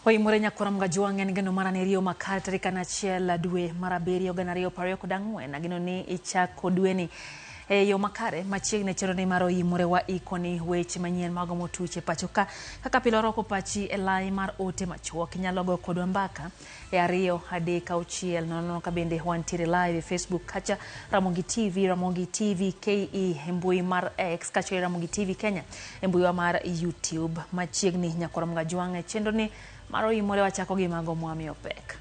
Oimore nyakwar Mgajwang' en geno mar an riyo makare tarik 1 dwe mar 7 2024. Ageno ni ichako dweni e yo makare machiegni chenro ni mar Oimore wa ikoni weche manyien mago motuch e pacho ka. Kaka pile orwako pachi e lai mar ote machuok, inyalo go kodwa mbaka e 2 3 6 0 ka bende wantiere live e Facebook kacha Ramogi TV, Ramogi TV KE e mbui mar X kacha Ramogi TV Kenya e mbuiwa mar YouTube. Machiegni nyakwar Mgajwang' e chenro ni mar Oimore wachako gi mago mwamiyo pek.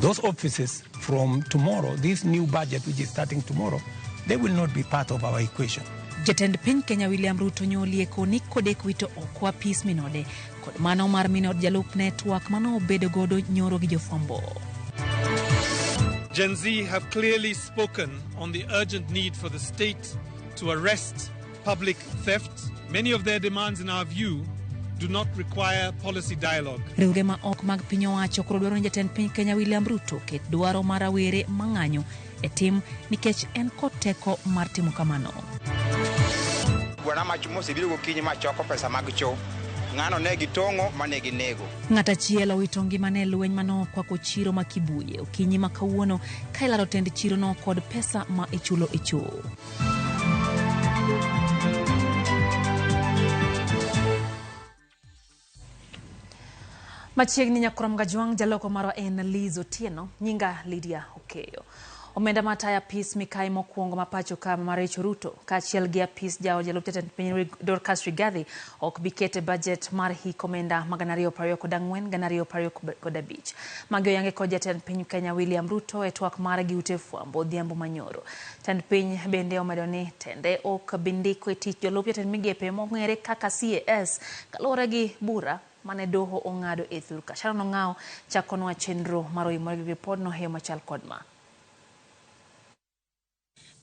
Those offices from tomorrow, this new budget which is starting tomorrow, they will not be part of our equation. Jatend piny Kenya William Ruto nyolieko ni kodek wito oko apis minode kod mano mar minod jalupne twak mano obedo godo nyoro gi jofwambo. Gen Z have clearly spoken on the urgent need for the state to arrest public theft. Many of their demands, in our view, do not require policy dialogue. Riwruoge ma ok mag piny owacho koro dwaro ni jatend piny Kenya William Ruto ket dwaro mar rawere mang'anyo e tim nikech en kod teko mar timo kamano. Bwana mach mosebiro gokinyi ma choko pesa mag cho. Ng'ano ne gitong'o mane ginego. Ng'at achiel owito ngimane e lweny mane okwako chiro ma Kibuye okinyi ma kawuono ka ilaro tend chirono kod pesa ma ichulo e choo. Machiegni nyakwar Mgajwang' jaloko marwa en Liz Otieno, nyinga Lydia Okeyo. Omenda matayo apis mikai mokwongo ma pacho ka ma Rachel Ruto kaachiel gi apis jaod jalup jatend piny Dorcas Rigathi ok bi ket e budget mar hik omenda ma 2024 2025. Magi oyange kod jatend piny Kenya William Ruto e twak mare gi ute fwambo odhiambo manyoro. Tend piny bende omedo ni tende ok bi ndiko e tich jolup jatend migepe mong'ere kaka CAS kaluwore gi bura mane doho ong'ado e thurka. Sharon Ong'ao chakonwa chenro mar Oimore gi ripodno e yo machal kod ma.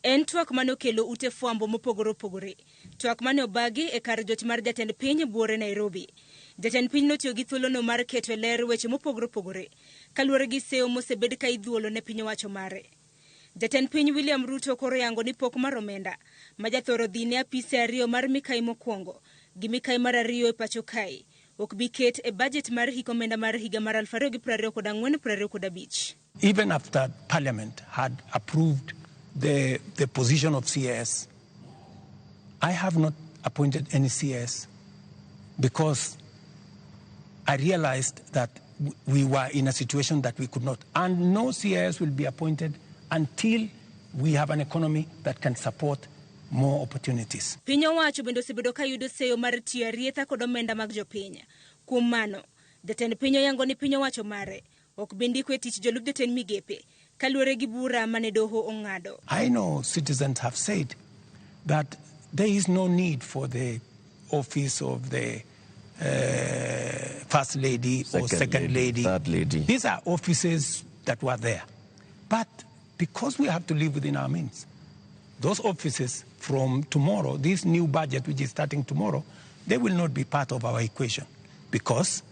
En twak mane okelo ute fwambo mopogore opogore. Twak mane obagi e kar jot mar jatend piny buore Nairobi. Jatend piny notiyo gi thuolono mar keto e ler weche mopogore opogore kaluwore gi seyo mosebed ka idhuolo ne piny owacho mare. Jatend piny William Ruto koro yango ni pok mar omenda ma jathoro dhi ne apise ariyo mar mikai mokwongo gi mikai mar ariyo e pacho kae ok bi ket e budget mar hik omenda mar higa mar 2024-2025. Even after Parliament had approved the position of CAS, I have not appointed any CAS because I realized that we were in a situation that we could not. And no CAS will be appointed until we have an economy that can support more opportunities. Piny owacho bende osebedo ka yudo seyo mar tiyo arietha kod omenda mag jopiny. Kuom mano, jatend piny oyango ni piny owacho mare ok bi ndiko e tich jolup jotend migepe kaluwore gi bura mane doho ong'ado. I know citizens have said that there is no need for the office of the first lady or second lady. Third lady. These are offices that were there. But because we have to live within our means, those offices from tomorrow, this new budget which is starting tomorrow, they will not be part of our equation because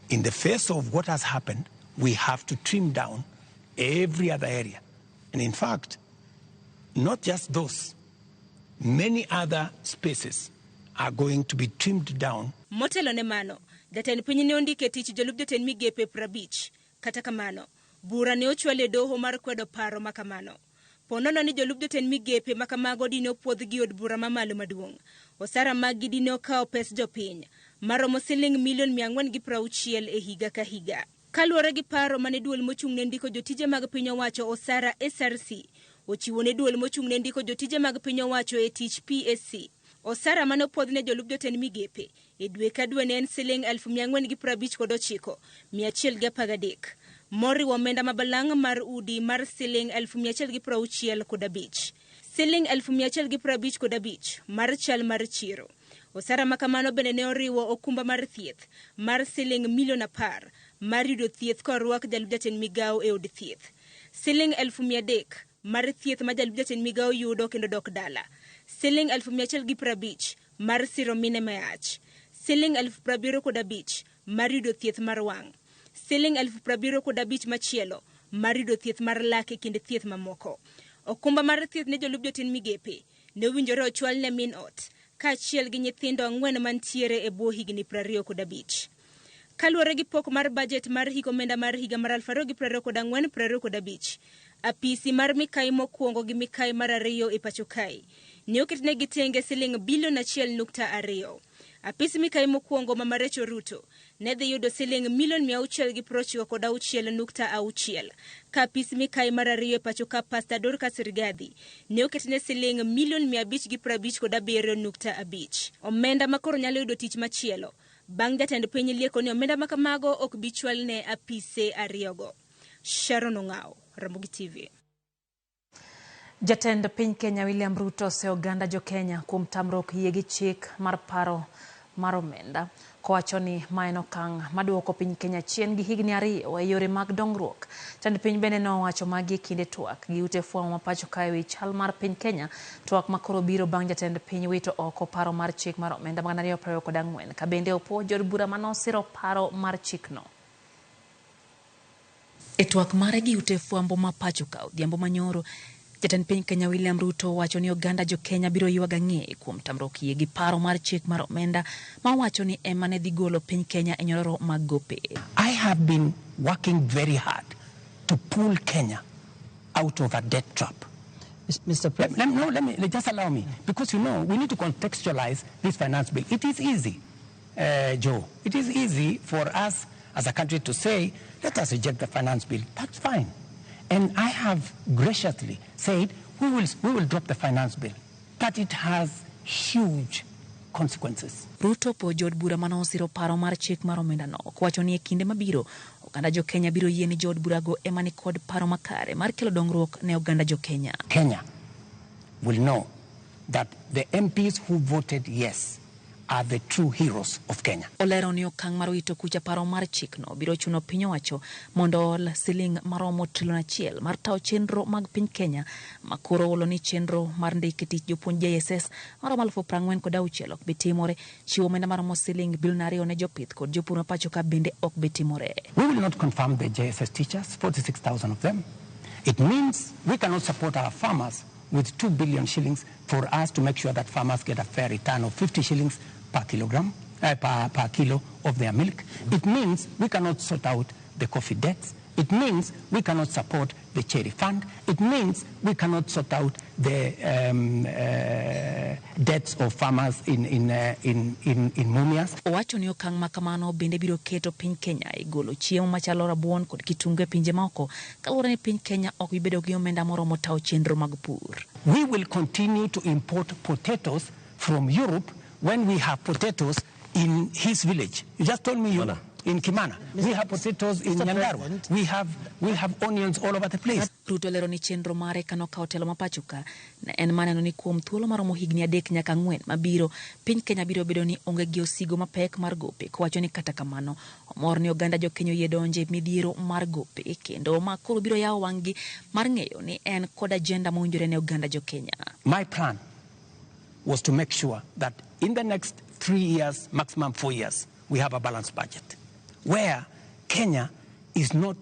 in the face of what has happened, we have to trim down every other area. And in fact, not just those, many other spaces are going to be trimmed down. Motelo ne mano, jatend piny ne ondiko e tich jolup jotend migepe 50. Kata kamano, bura ne ochwal e doho mar kwedo paro ma kamano. Ponono ni jolup jotend migepe ma kamago dine opuodh gi od bura mamalo maduong'. Osara maggi dine okawo pes jopiny maromo siling milion 460 e higa ka higa. Kaluwore gi paro mane duol mochung' ne ndiko jotije mag piny owacho osara SRC ochiwo ne duol mochung' ne ndiko jotije mag piny owacho e tich PSC. Osara mane opuodh ne jolup jotend migepe e dwe ka dwe ne en siling 459,113. Moriwo omenda ma balang' mar udi mar siling 165. Siling 155 mar chal mar chiro. Osara ma kamano bende ne oriwo okumba mar thieth mar siling milion 10 mar yudo thieth korwak jalup jatend migawo e od thieth. Siling 300,000 mar thieth ma jalup jatend migawo yudo kendo dok dala. Siling 150 mar siro mine mayach. Siling 75,000 mar yudo thieth mar wang'. Siling 75,000 machielo mar yudo thieth mar lak e kind thieth mamoko. Okumba mar thieth ne jolup jotend migepe ne owinjore ochwal ne min ot kaachiel gi nyithindo 4 mantiere e bwo higni 25. Kaluwore gi pok mar bajet mar hik omenda mar higa mar 2024-2025, apisi mar mikai mokwongo gi mikai mar ariyo e pacho kae ne oketnegi tenge siling bilion 1.2. Apis mikai mokwongo Mama Rachel Ruto ne dhi yudo siling milion 696.6, ka apis mikai mar ariyo e pacho ka Pastor Dorcas Rigathi ne oketne siling milion 557.5. Omenda ma koro nyalo yudo tich machielo bang' jatend piny lieko ni omenda ma kamago ok bi chwal ne apise ariyogo. Sharon Ong'ao, Ramogi TV. Jatend piny Kenya William Ruto oseo oganda jo Kenya kuom tamruok yie gi chik mar paro mar omenda, kowacho ni ma en okang' maduoko piny Kenya chien gi higni 2 e yore mag dongruok. Jatend piny bende nowacho magi e kinde twak gi ute fwambo ma pacho ka ewi chal mar piny Kenya, twak ma koro biro bang' jatend piny wito oko paro mar chik mar omenda 2024, ka bende opuo jood bura manosiro paro mar chikno. E twak mare gi ute fwambo ma pacho ka odhiambo manyoro, jatend piny Kenya William Ruto wacho ni oganda jo Kenya biro ywago ang'e kuom tamruok yie gi paro mar chik mar omenda ma owacho ni ema ne dhi golo piny Kenya e nyororo mag gope. I have been working very hard to pull Kenya out of a debt trap. Mr. President. Let me just allow me, because we need to contextualize this finance bill. It is easy, Joe. It is easy for us as a country to say, let us reject the finance bill. That's fine. And I have graciously said, we will drop the finance bill. But it has huge consequences. Ruto po jood bura manosiro paro mar chik mar omenda no, kowacho ni e kinde mabiro oganda jo Kenya biro yie ni jood burago ema ni kod paro makare mar kelo dongruok ne oganda jo Kenya. Kenya will know that the MPs who voted yes are the true heroes of Kenya. Olero ni okang' mar wito kucha paro mar chikno biro chuno piny owacho mondo ol siling maromo trilion 1 mar tayo chenro mag piny Kenya ma koro olo ni chenro mar ndiko tich jopuonj JSS maromo 46,000 ok bi timore, chiwo omenda maromo siling bilion 2 ne jopith kod jopur ma pacho ka bende ok bi timore. We will not confirm the JSS teachers, 46,000 of them. It means we cannot support our farmers with 2 billion shillings for us to make sure that farmers get a fair return of 50 shillings per kilogram, per kilo of their milk. It means we cannot sort out the coffee debts. It means we cannot support the cherry fund. It means we cannot sort out the debts of farmers in Mumias. Owacho ni okang' ma kamano bende biro keto piny Kenya e golo chiemo machalo rabuon kod kitungu e pinje maoko kaluwore ni piny Kenya ok bi bedo gi omenda moromo tayo chenro mag pur. We will continue to import potatoes from Europe when we have potatoes in his village. You just told me you in Kimana. We have potatoes in Mr. Nyandarua. President. We have onions all over the place. Ruto lero ni chenro mare kanokawo telo ma pacho ka ne en maneno ni kuom thuolo maromo higni 3 nyaka 4 mabiro piny Kenya biro bedo ni onge gi osigo mapek mar gope, kowacho ni kata kamano omor ni oganda jo Kenya oyie donje midhiero mar gope kendo ma koro biro yawo wang'gi mar ng'eyo ni en kod agenda mowinjore ne oganda jo Kenya. My plan was to make sure that in the next 3 years, maximum 4 years, we have a balanced budget where Kenya is not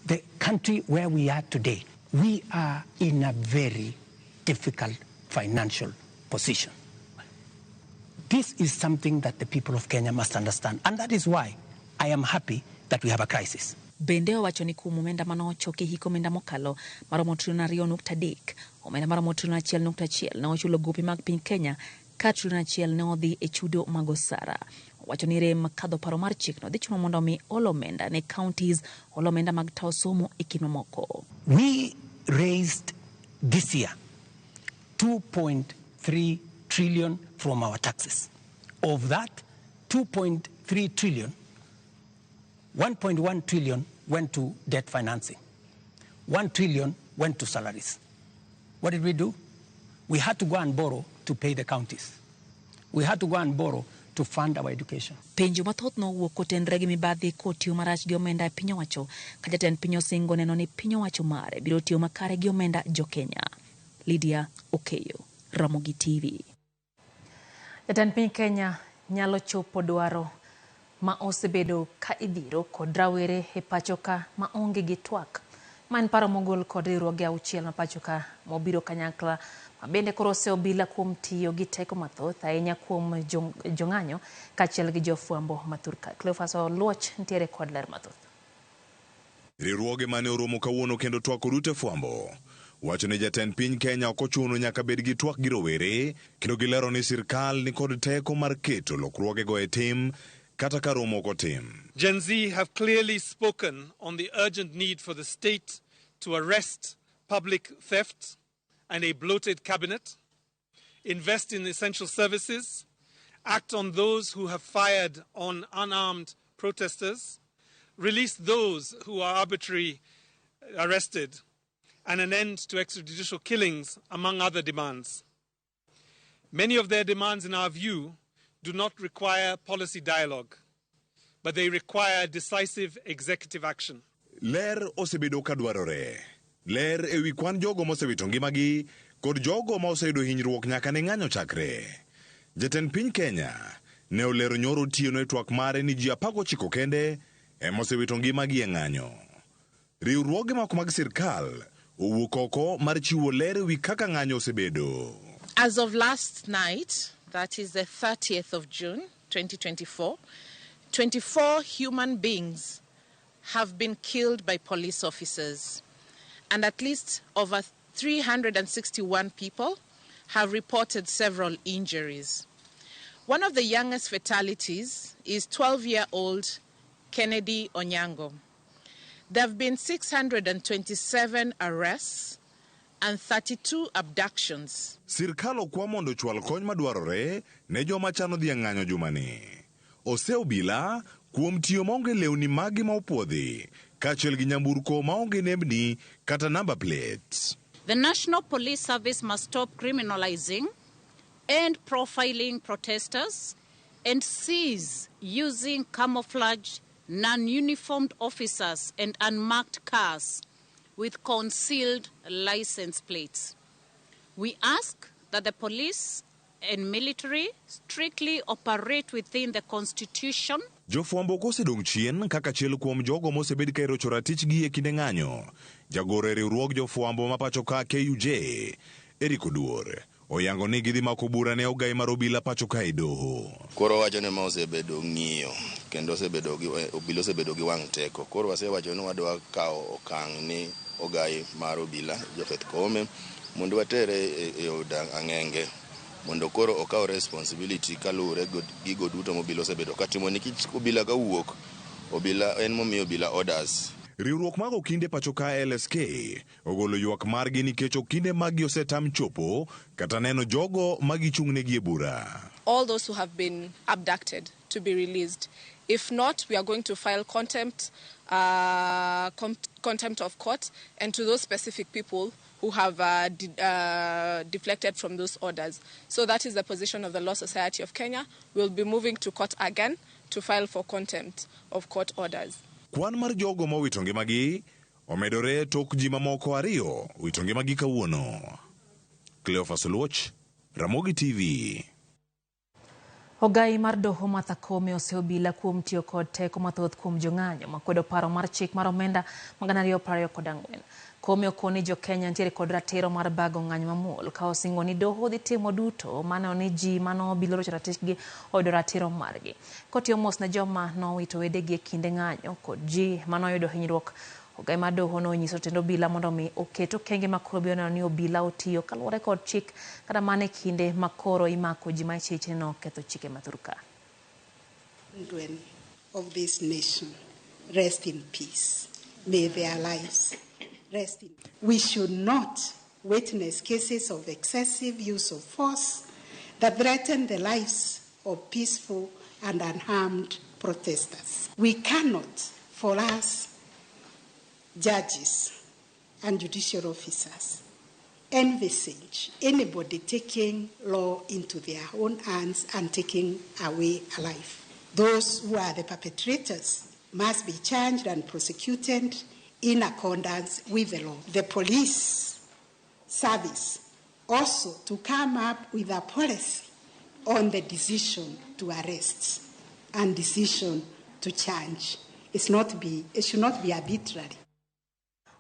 the country where we are today. We are in a very difficult financial position. This is something that the people of Kenya must understand, and that is why I am happy that we have a crisis. Bende owacho ni kuom omenda manochoki hik omenda mokalo maromo trilion 2.3, omenda maromo trilion 1.1 ne ochulo gope mag piny Kenya ka trilion 1 ne odhi e chudo mag osara. Owacho ni rem kadho paro mar chikno dhi chuno mondo mi ol omenda ne counties, ol omenda mag tayo somo e kind mamoko. We raised this year 2.3 trillion from our taxes. Of that 2.3 trillion, 1.1 trillion went to debt financing. 1 trillion went to salaries. What did we do? We had to go and borrow to pay the counties. We had to go and borrow to fund our education. Penjo mathoth nowuok kotenre gi mibadhi kotiyo marach gi omenda e piny owacho, ka jatend piny osingo neno ni piny owacho mare biro tiyo makare gi omenda jo Kenya. Lydia Okeyo, Ramogi TV. Jatend piny Kenya nyalo chopo dwaro ma osebedo ka idhiro kod rawere e pacho ka ma onge gi twak. Ma en paro mogol kod riwruoge 6 ma pacho ka mobiro kanyakla Ma bende koro oseyo obila kuom tiyo gi teko mathoth ahinya kuom jong'anyo kaachiel gi jofwambo mathurka. Cleophas Oluoch nitiere kod ler mathoth. Riwruoge mane oromo kawuono kendo twak ute fwambo wacho ni jatend piny Kenya ok ochuno nyaka bed gi twak gi rowere kendo gilero ni sirkal nikod teko mar keto lokruogego e tim kata ka romo ok otim. Gen Z have clearly spoken on the urgent need for the state to arrest public theft and a bloated cabinet, invest in essential services, act on those who have fired on unarmed protesters, release those who are arbitrarily arrested, and an end to extrajudicial killings, among other demands. Many of their demands, in our view, do not require policy dialogue, but they require decisive executive action. Ler osebedo ka dwarore. Ler ewi kwan jogo mosewito ngimagi kod jogo ma oseyudo hinyruok nyaka ne ng'anyo chakre. Jatend piny Kenya ne olero nyoro otieno e twak mare ni ji 19 kende ema osewito ngimagi e ng'anyo. Riwruoge moko mag sirkal owuok oko mar chiwo ler ewi kaka ng'anyo osebedo. As of last night, that is the 30th of June 2024, 24 human beings have been killed by police officers, and at least over 361 people have reported several injuries. One of the youngest fatalities is 12-year-old Kennedy Onyango. There have been 627 arrests and 32 abductions. Sirkal okwa mondo ochwal kony madwarore ne joma chano dhi e ng'anyo jumani. Ose obila kuom tiyo maonge lewni magi ma opuodhi kaachiel gi nyamburko maonge nembni kata number plates. The National Police Service must stop criminalizing and profiling protesters and cease using camouflaged, non-uniformed officers and unmarked cars with concealed license plates. We ask that the police and military strictly operate within the Constitution. Jofwambo ok osedong' chien kaka achiel kuom jogo mosebed ka irocho ratichgi e kinde ng'anyo. Jagoro e riwruog jofwambo ma pacho ka KUJ, Eric Oduor, oyango ni gidhi mako bura ne ogai mar obila pacho ka e doho. Koro wacho ni ma osebedo ng'iyo kendo osebedo gi obila osebedo gi wang' teko. Koro wasewacho ni wadwa kawo okang' ni ogai mar obila Jafeth Koome mondo watere e od ang'enge mondo koro okaw responsibility kaluwore gi gigo duto ma obila osebedo katimo nikech obila kawuok obila en momiyo obila orders. Riwruok mag okinde pacho ka LSK ogolo ywak margi nikech okinde maggi osetam chopo kata neno jogo ma gichung'negi e bura. All those who have been abducted to be released. If not, we are going to file contempt of court, and to those specific people who have deflected from those orders. So that is the position of the Law Society of Kenya. We'll be moving to court again to file for contempt of court orders. Kwan mar jogo mowito ngimagi omedore tok ji mamoko ariyo wito ngimagi kawuono. Cleophas Oluoch, Ramogi TV. Ogai mar doho Martha Koome oseyo obila kuom tiyo kod teko mathoth kuom jong'anyo makwedo paro mar chik mar omenda mag 2024. Koome okoni jo Kenya nitiere kod ratiro mar bago ng'anyo mamuol ka osingo ni doho dhi timo duto maneno ni ji mano obila orocho ratichgi oyudo ratiro margi. Kotiyo mos ne joma nowito wedegi e kinde ng'anyo kod ji manoyudo hinyruok, ogai mar doho nonyiso jotend obila mondo mi oket okenge makoro biro neno ni obila otiyo kaluwore kod chik kata mana e kinde makoro imako ji ma ichich ni noketho chike mathurka. Children of this nation rest in peace. May their lives rest in peace. We should not witness cases of excessive use of force that threaten the lives of peaceful and unarmed protesters. We cannot, for us judges and judicial officers, envisage anybody taking law into their own hands and taking away a life. Those who are the perpetrators must be charged and prosecuted in accordance with the law. The police service also to come up with a policy on the decision to arrest and decision to charge. It should not be arbitrary.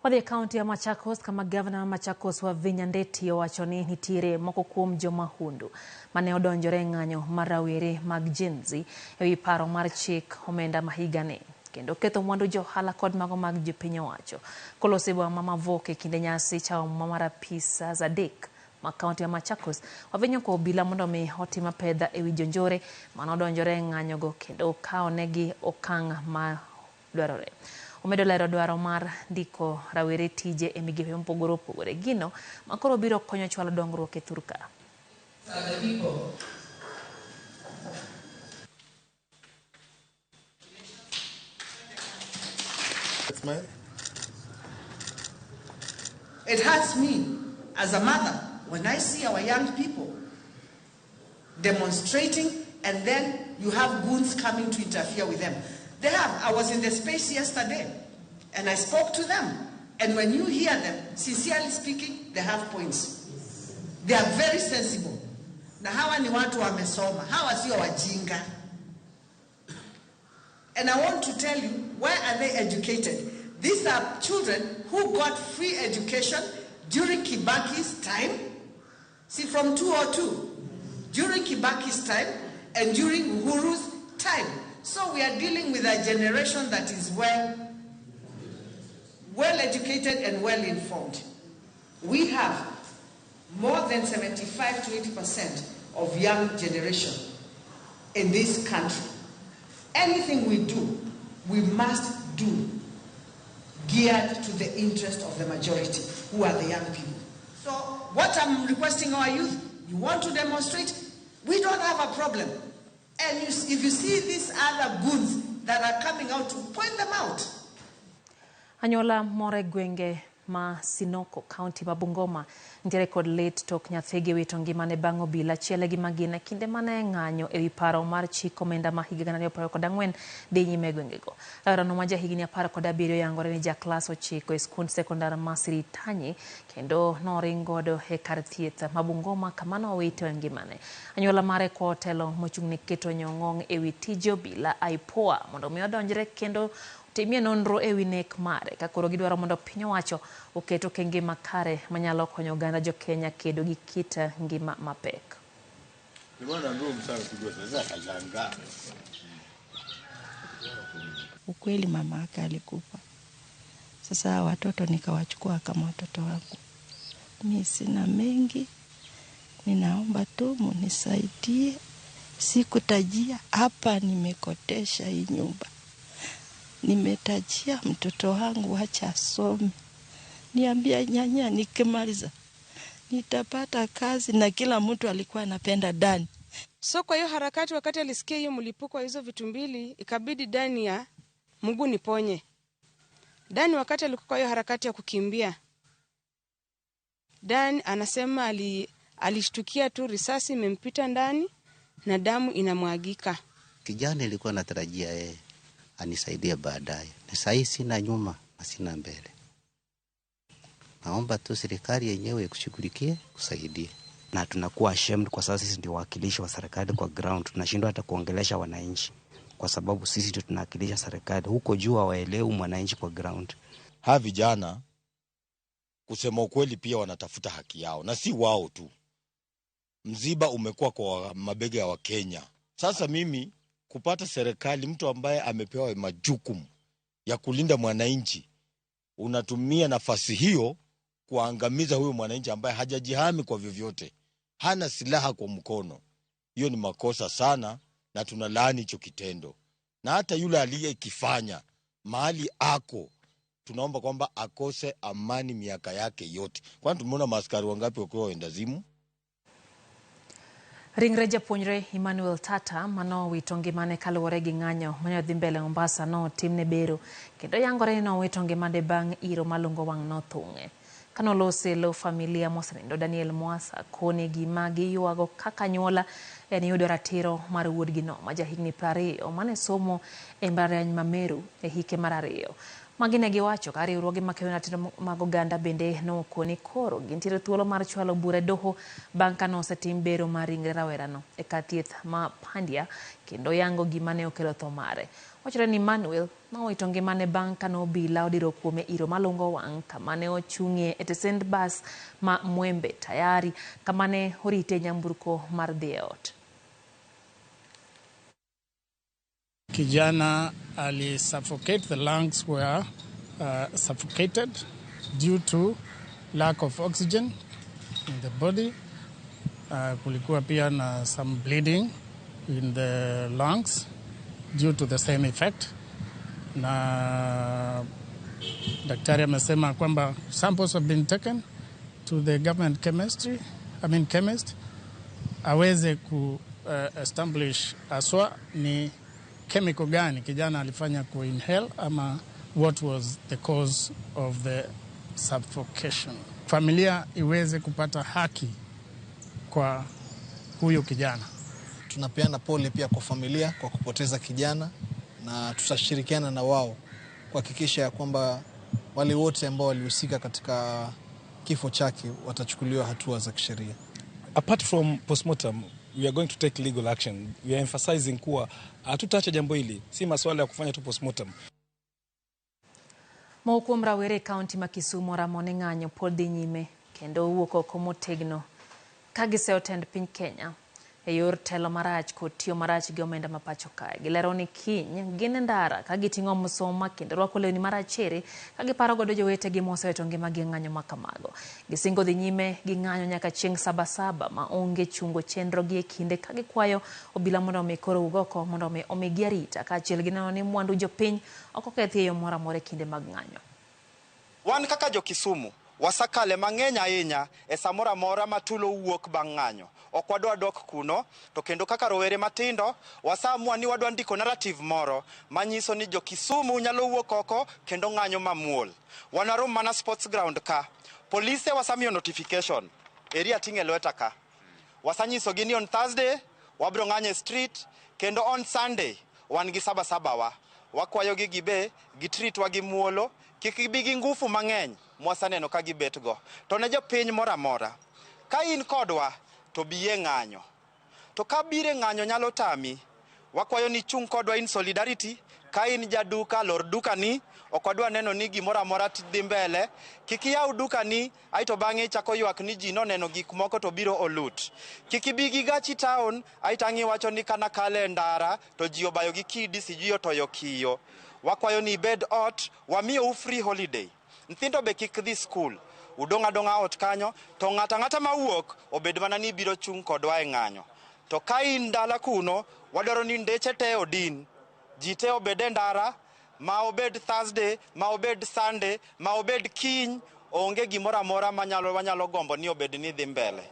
Wadhi e kaunti ya Machakos kama gavana ma Machakos Wavinya Ndeti owacho ni nitiere moko kuom jomahundu mane odonjore e ng'anyo mar rawere mag Gen Z ewi paro mar chik omenda ma higani kendo ketho mwandu johala kod mago mag jopiny owacho. Koloso e boma ma Mavoke e kinde nyasi chawo muma mar apis 3 ma kaunti ya Machakos, Wavinya okwayo obila mondo mi otim apedha ewi jonjore mane odonjore e ng'anyogo kendo kawo negi okang' ma dwarore. Omedo lero dwaro mar ndiko rawere tije e migepe mopogore opogore. Gino makoro biro konyo chwalo dongruok e thurka. It hurts me as a mother when I see our young people demonstrating and then you have goons coming to interfere with them. They have. I was in the space yesterday and I spoke to them. And when you hear them, sincerely speaking, they have points. They are very sensible. Na hawa ni watu wamesoma. Hawa sio wajinga. And I want to tell you, why are they educated? These are children who got free education during Kibaki's time. See, from 2002, during Kibaki's time and during Uhuru's time. So we are dealing with a generation that is well educated and well informed. We have more than 75 to 80% of young generation in this country. Anything we do, we must do geared to the interest of the majority, who are the young people. So what I'm requesting our youth, you want to demonstrate, we don't have a problem. And if you see these other goons that are coming out, to point them out. Anyuola moro e gwenge ma Sinoko, kaunti ma Bungoma, nitiere kod lit tok nyathigi wito ngimane bang' obila chiele gi magina kinde mane ng'anyo ewi paro mar chik omenda ma higa 2024 dhi nyime e gwengego. Rawerano ma jahigni 17 yangore ni ja klas 9 e skund sekondar ma Siritanyi kendo noring godo e kar thieth ma Bungoma kama nowito ngimane. Anyuola mare kwa otelo mochung' ne keto nyong'ong' ewi tije obila IPOA mondo mi odonjre kendo timie nonro ewi nek mare ka koro gidwaro mondo piny owacho oket okenge makare manyalo konyo oganda jo Kenya kedo gi kit ngima mapek. Ukweli mama yake alikufa. Sasa watoto nikawachukua kama watoto wangu. Mi sina mengi, ninaomba tu munisaidie. Sikutajia hapa, nimekotesha hii nyumba. Nimetajia mtoto wangu acha asome. Niambia nyanya nikimaliza nitapata kazi, na kila mtu alikuwa anapenda Dani. So kwa hiyo harakati, wakati alisikia hiyo mlipuko wa hizo vitu mbili, ikabidi Dani ya Mungu niponye. Dani wakati alikuwa kwa hiyo harakati ya kukimbia, Dani anasema alishtukia tu risasi imempita ndani na damu inamwagika. Kijana ilikuwa natarajia yeye anisaidie baadaye. Na sasa sina nyuma na sina mbele. Naomba tu serikali yenyewe ikushughulikie, kusaidie. Na tunakuwa ashamed kwa sababu sisi ndio wawakilishi wa serikali kwa ground. Tunashindwa hata kuongelesha wananchi kwa sababu sisi ndio tunawakilisha serikali. Huko juu hawaelewi mwananchi kwa ground. Hawa vijana kusema ukweli pia wanatafuta haki yao, na si wao tu. Mziba umekuwa kwa mabega ya Wakenya. Sasa mimi kupata serikali, mtu ambaye amepewa majukumu ya kulinda mwananchi, unatumia nafasi hiyo kuangamiza huyo mwananchi ambaye hajajihami kwa vyovyote, hana silaha kwa mkono. Hiyo ni makosa sana, na tunalaani hicho kitendo. Na hata yule aliyekifanya mahali ako, tunaomba kwamba akose amani miaka yake yote. Kwani tumeona maaskari wangapi wakiwa wendazimu? Ringre japuonjre Emmanuel Tata manowito ngimane kaluwore gi ng'anyo mane odhi mbele Mombasa notimne bero kendo yangore ni nowito ngimane bang' iro malungo wang' nothung'e. Kanolose lo familia mosenindo Daniel Mwasa koni gima giywago kaka anyuola en yudo ratiro mar wuodgino ma jahigni 20 mane somo e mbalariany ma Meru e hike mar 2. Magi ne giwacho ka riwruoge makedo ratiro mag oganda bende nokoni koro gintiere thuolo mar chwalo bura e doho bang' ka nosetim bero mar ringre rawerano e kar thieth ma Pandya kendo yango gima ne okelo tho mare. Wachore ni Manuel nowito ngimane bang' kane obila odiro kuome iro malungo wang' kama ne ochung'ie e tesend bas ma Mwembe Tayari kama ne orite nyamburko mar dhi e ot. Kijana ali suffocate, the lungs were suffocated due to lack of oxygen in the body. Kulikuwa pia na some bleeding in the lungs due to the same effect. Na daktari amesema kwamba samples have been taken to the government chemist aweze ku establish aswa ni chemical gani kijana alifanya ku inhale ama what was the cause of the suffocation. Familia iweze kupata haki kwa huyo kijana. Tunapeana pole pia kwa familia kwa kupoteza kijana, na tutashirikiana na wao kuhakikisha ya kwamba wale wote ambao walihusika katika kifo chake watachukuliwa hatua za kisheria. Apart from postmortem, we are going to take legal action. We are emphasizing kuwa hatutaacha jambo hili, si masuala ya kufanya tu postmortem. Moko kuom rawere e kaunti ma Kisumu oramo ni ng'anyo pod dhi nyime kendo wuok oko motegno ka giseyo tend piny Kenya e yor telo marach kod tiyo marach gi omenda ma pacho kae. Gilero ni kiny gin e ndara ka giting'o msoma kendo rwako lewni marachere ka giparo godo jowetegi mosewito ngimagi e ng'anyo ma kamago. Gisingo dhi nyime gi ng'anyo nyaka chieng' Sabasaba ma onge chungo chenro gi e kinde ka gikwayo obila mondo omi koro wuog oko mondo omi omigi arita kaachiel gi neno ni mwandu jopiny ok okethi e yo moro amora e kinde mag ng'anyo. Wan kaka jo Kisumu wasakale mang'eny ahinya e samoro amora ma tulo wuok bang' ng'anyo. Ok wadwa dok kuno, to kendo kaka rowere matindo wasamua ni wadwa ndiko narrative moro manyiso ni jo Kisumu nyalo wuok oko kendo ng'anyo mamuol. Wanarom mana sports ground ka. Polise wasamiyo notification. Eri ating'e lweta ka. Wasanyisogi ni on Thursday wabiro ng'anyo e street kendo on Sunday wan gi Sabasaba wa. Wakwayogi gibe gitritwa gi muolo, kik gibi gi ngufu mang'eny mwasaneno ka gibet go. To ne jopiny moro amora, ka in kodwa to biye ng'anyo. To ka bire ng'anyo nyalo tami, wakwayo ni chung' kodwa in solidarity. Ka in jaduka, lor dukani, ok wadwa neno ni gimoro amora dhi mbele. Kik iyaw dukani, aeto bang'e ichako ywak ni ji noneno gik moko to biro olut. Kik ibi gi gachi town, aeto ang' iwacho ni kana kale e ndara to ji obayo gi kidi sijui otoyo kiyo. Wakwayo ni ibed ot, wamiyou free holiday. Nyithindo be kik dhi skul. Udong' adong'a ot kanyo, to ng'ato ang'ata mawuok obed mana ni biro chung' kodwa e ng'anyo. To ka in dala kuno, wadwaro ni ndeche te odin. Ji te obed e ndara, ma obed Thursday, ma obed Sunday, ma obed kiny, onge gimoro amora wanyalo gombo ni obed ni dhi mbele.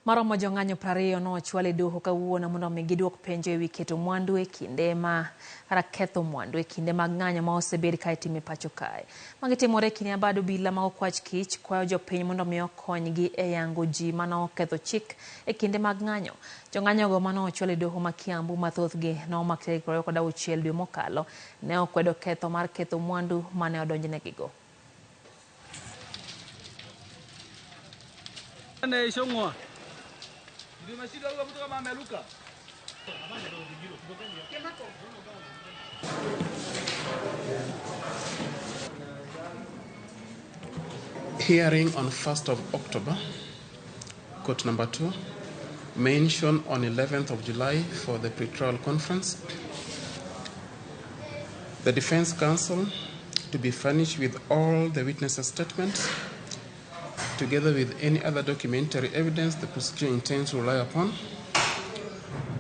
Maromo jong'anyo 20 nochwal e doho kawuono mondo omi giduok penjo ewi keto mwandu e kinde ma kata ketho mwandu e kinde mag ng'anyo ma osebed ka itimo e pacho kae. Magi timore e kinde ma bad obila ma okwach kich kwayo jopiny mondo omi okonygi e yango ji mane oketho chik e kinde mag ng'anyo. Jong'anyogo mane ochwal e doho ma Kiambu ma thothgi nomak tarik 26 dwe mokalo ne okwedo ketho mar ketho mwandu mane odonjnegigo. Hearing on 1st of October, court number 2, mention on 11th of July for the pretrial conference. The defense counsel to be furnished with all the witnesses' statements, together with any other documentary evidence the prosecution intends to rely upon.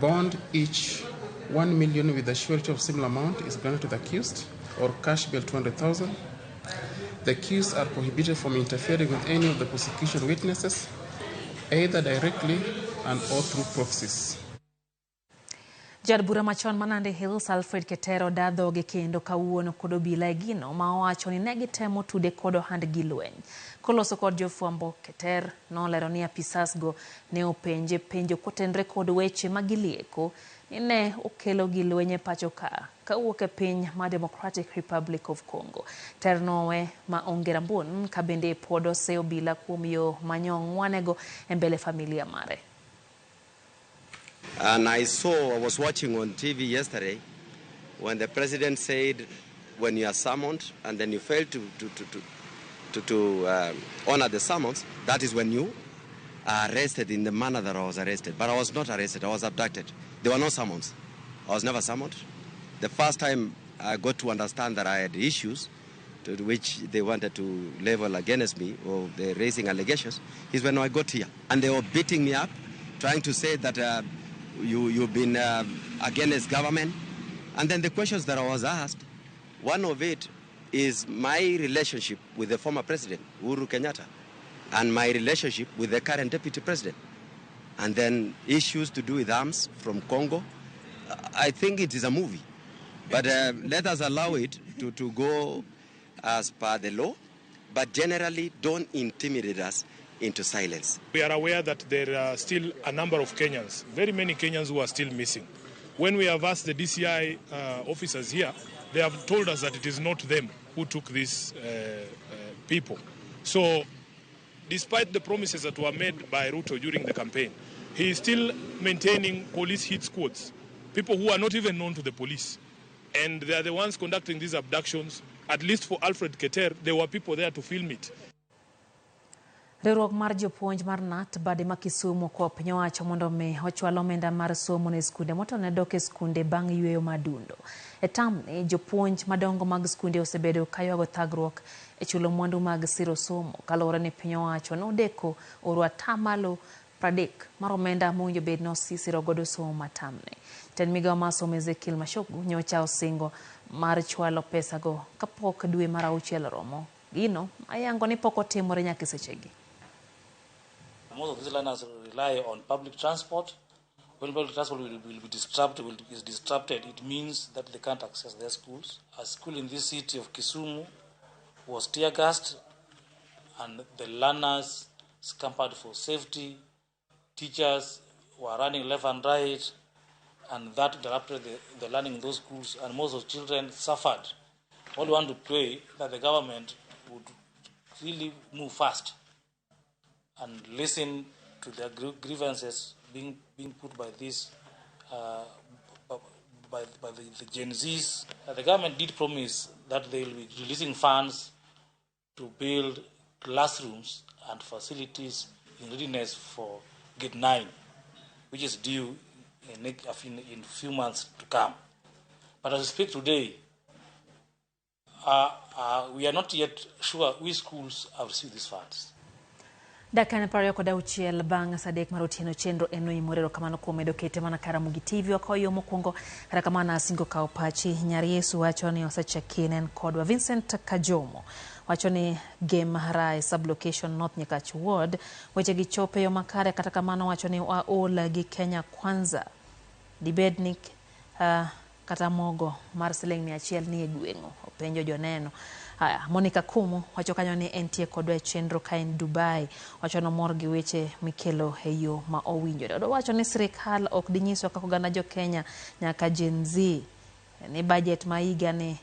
Bond each 1 million with a surety of similar amount is granted to the accused, or cash bail 200,000. The accused are prohibited from interfering with any of the prosecution witnesses, either directly and or through proxies. Jaod bura machon ma Nandi Hills Alfred Keter oda dhoge kendo kawuono kod obila e gino ma owacho ni ne gitemo tude kod ohand gi lweny. Koloso kod jofwambo, Keter nolero ni apisas go ne openje penjo kotenre kod weche ma gilieko ni ne okelo gi lweny e pacho ka kawuok e piny ma Democratic Republic of Congo. Ter nowe ma onge rabuon ka bende pod ose obila kuom yo manyong'wanego e mbele familia mare. And I was watching on TV yesterday, When the president said, when you are summoned and then you fail to honor the summons, that is when you are arrested in the manner that I was arrested. But I was not arrested, I was abducted. There were no summons. I was never summoned. The first time I got to understand that I had issues to which they wanted to level against me or the raising allegations is when I got here. And they were beating me up, trying to say that you've been against government. And then the questions that I was asked, one of it is my relationship with the former president, Uhuru Kenyatta, and my relationship with the current deputy president. And then issues to do with arms from Congo. I think it is a movie. But let us allow it to go as per the law. But generally, don't intimidate us into silence. We are aware that there are still a number of Kenyans, very many Kenyans who are still missing. When we have asked the DCI officers here, they have told us that it is not them who took these people. So, despite the promises that were made by Ruto during the campaign, he is still maintaining police hit squads, people who are not even known to the police. And they are the ones conducting these abductions. At least for Alfred Keter, there were people there to film it. Riwruok mar jopuonj mar KNUT bade ma Kisumu kwa piny owacho mondo mi ochwal omenda mar somo ne skunde motelo ne dok e skunde bang' yweyo madundo. E tamni, jopuonj madongo mag skunde osebedo kaywago thagruok e chulo mwandu mag siro somo kaluwore ni piny owacho nodeko oro atamalo 30 mar omenda mowinjo bed ni osisiro godo somo ma tamni. Jatend migao mar somo Ezekiel Machogu nyocha osingo mar chwalo pesago kapok dwe mar auchiel oromo. Gino ayango ni pok otimore nyaka sechegi. Most of these learners rely on public transport. When public transport will be disrupted, is disrupted, it means that they can't access their schools. A school in this city of Kisumu was tear-gassed, and the learners scampered for safety. Teachers were running left and right, and that interrupted the learning in those schools, and most of the children suffered. All we want to pray that the government would really move fast and listen to their grievances being put by this by the Gen Zs. The government did promise that they will be releasing funds to build classrooms and facilities in readiness for Grade 9, which is due in few months to come. But as we speak today, we are not yet sure which schools have received these funds. Dakika 26 bang' saa 3 mar otieno chenro en oimore. Erokamano kuom medo kete mana ka Ramogi TV wakawo yo mokwongo. Kata kamano asingo kawo pachi. Nyar Yesu wacho ni osecheck-in en kodwa. Vincent Kajomo wacho ni Gem Rai sublocation North Nyakach Ward weche gi chopo e yo makare. Kata kamano wacho ni waol gi Kenya Kwanza dibed ni kata mogo mar siling 100 ni e gweng'u, openjo joneno. Haya, Monica Kumu wacho kanyo ni entie kodwa e chenro ka en Dubai. Wacho nomor gi weche mikelo e yo ma owinjore. Wacho ni sirikal ok dinyiswa kaka oganda jo Kenya nyaka Gen Z ni budget ma higani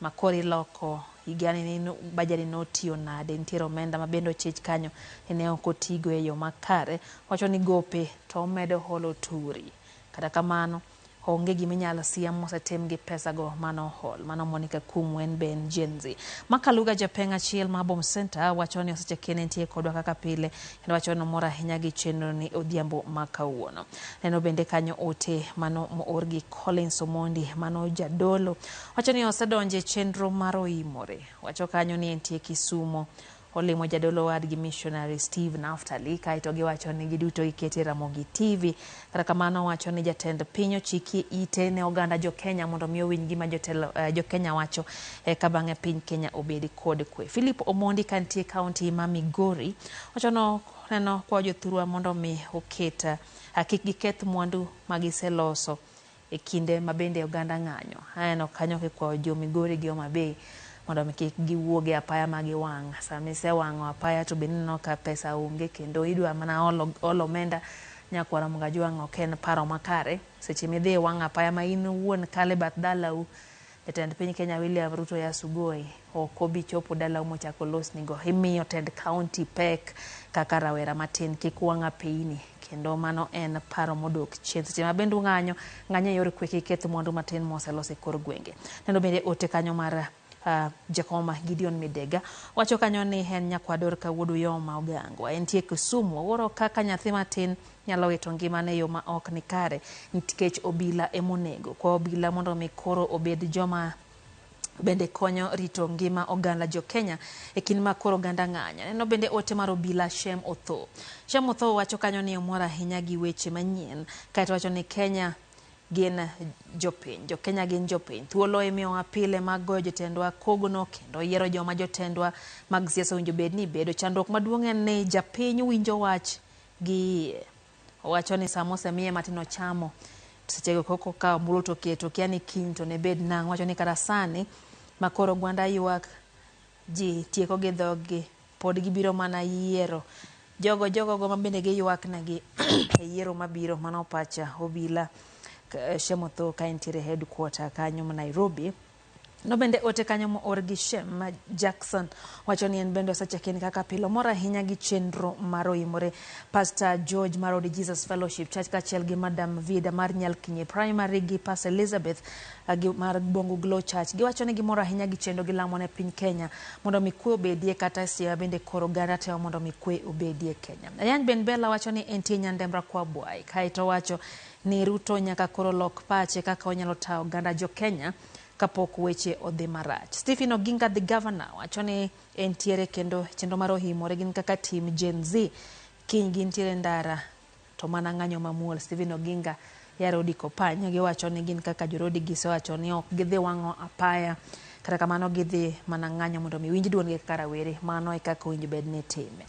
ma koro iloko higani ni budget ni notiyo nade, nitiere omenda ma bende ochich kanyo ne ok otigo e yo makare. Wacho ni gope to omedo holo turi. Kata kamano onge giminyalo siem mosetim gi pesago mano hol. Mano Monica Kumu en be en Gen Z. Makaluga Japeng achiel ma Bom Center wacho ni osecheck-in entie kodwa kaka pile kendo wacho ni omor ahinya gi chenro ni odhiambo ma kawuono. Neno bende kanyo ote mano moor gi Collins Omondi mano jadolo wacho ni osedonje chenro mar oimore. Wacho kanyo ni entie Kisumo olimo jadolo wadgi missionary Steve Naftali kaeto giwacho ni giduto gikete Ramogi TV. Kata kamano wacho ni jatend piny ochikie ite ne oganda jo Kenya mondo mi owinj gima jotelo jo Kenya wacho eka bang'e piny Kenya obed kod kwe. Philip Omondi kantie kaunti ma Migori wacho no neno kwa jothurwa mondo mi oket kik giketh mwandu magiseloso e kinde ma bende oganda ng'anyo. Aneno kanyo kikwayo jo Migori gi Homa Bay mondo mi kik giwuog e apaya ma giwang'. Sama isewang'o apaya to bende ineno ka pesa onge kendo idwa mana olo omenda nyakwara Mugajwang' ok en paro makare. Seche midhi iwang'o apaya ma in owuon kalo e bath dalau, jatend piny Kenya William Ruto ya Sugoi ok obi chopo dalau mochako losnigo. Imiyo tend kaunti pek kaka rawera matin kik wang' apeyini kendo Kendo mano en paro modok chien. Seche ma bende ung'anyo, ng'anyo e yor kwe kik keth mwandu matin moselos e kor gwenge. Neno bende ote kanyo mar Jakoma Gideon Midega wacho kanyo ni en nyakwador ka wuod Uyoma Ogango. Entie Kisumu, owuoro kaka nyathi matin nyalo wito ngimane e yo ma ok ni kare nikech obila emonego. Kwa obila mondo mi koro obed joma bende konyo rito ngima oganda jo Kenya e kinde ma koro oganda ng'anyo. Neno bende ote mar obila Shem Otho. Shem Otho wacho kanyo ni omor ahinya gi weche manyien, kaeto wacho ni Kenya gin jopiny, jo Kenya gin jopiny. Thuolo imiyowa pile mag goyo jotendwa kogno kendo yiero joma jotendwa mag siasa owinjo bed ni bedo. Chandruok maduong' en ni japiny winjo wach gi iye. Owacho ni sama osemiye matin ochamo, sechego koko okawo ombulu to oketo, kia ni kiny to ne bed nang'o. Owacho ni kata sani ma koro oganda ywak ji tieko gi dhoggi, pod gibiro mana yiero jogo jogogo ma bende giywak negi e yiero mabiro. Mano pacha obila Shem Otho ka entiere headquarter kanyo ma Nairobi. No bende ote kanyo moor gi Shem Jackson wacho ni en bende osecheck in kaka pile, omor ahinya gi chenro mar oimore. Pastor George mar Odi Jesus Fellowship Church kaachiel gi Madam Vida mar Nyalkinye Primary gi Pastor Elizabeth gi mar Bongo Glow Church giwacho ni gimor ahinya gi chenro gilamo ne piny Kenya mondo mi kwe obedie, kata Siaya bende koro oganda temo mondo mi kwe obedie Kenya. Ayany Ben Bella wacho ni entie Nyandembra kwa Bwai, kaeto wacho ni Ruto nyaka koro lok pache kaka onyalo tayo oganda jo Kenya kapok weche odhi marach. Stephen Oginga the governor wacho ni entiere kendo chenro mar ohimore gin kaka team Gen Z kiny gintiere ndara to mana ng'anyo mamuol. Stephen Oginga ya Rodi Kopany giwacho ni gin kaka jorodi gisewacho ni ok gidhi wang'o apaya, kata kamano gidhi mana ng'anyo mondo mi winj duondgi kaka rawere. Mano e kaka owinjo bed ni itime.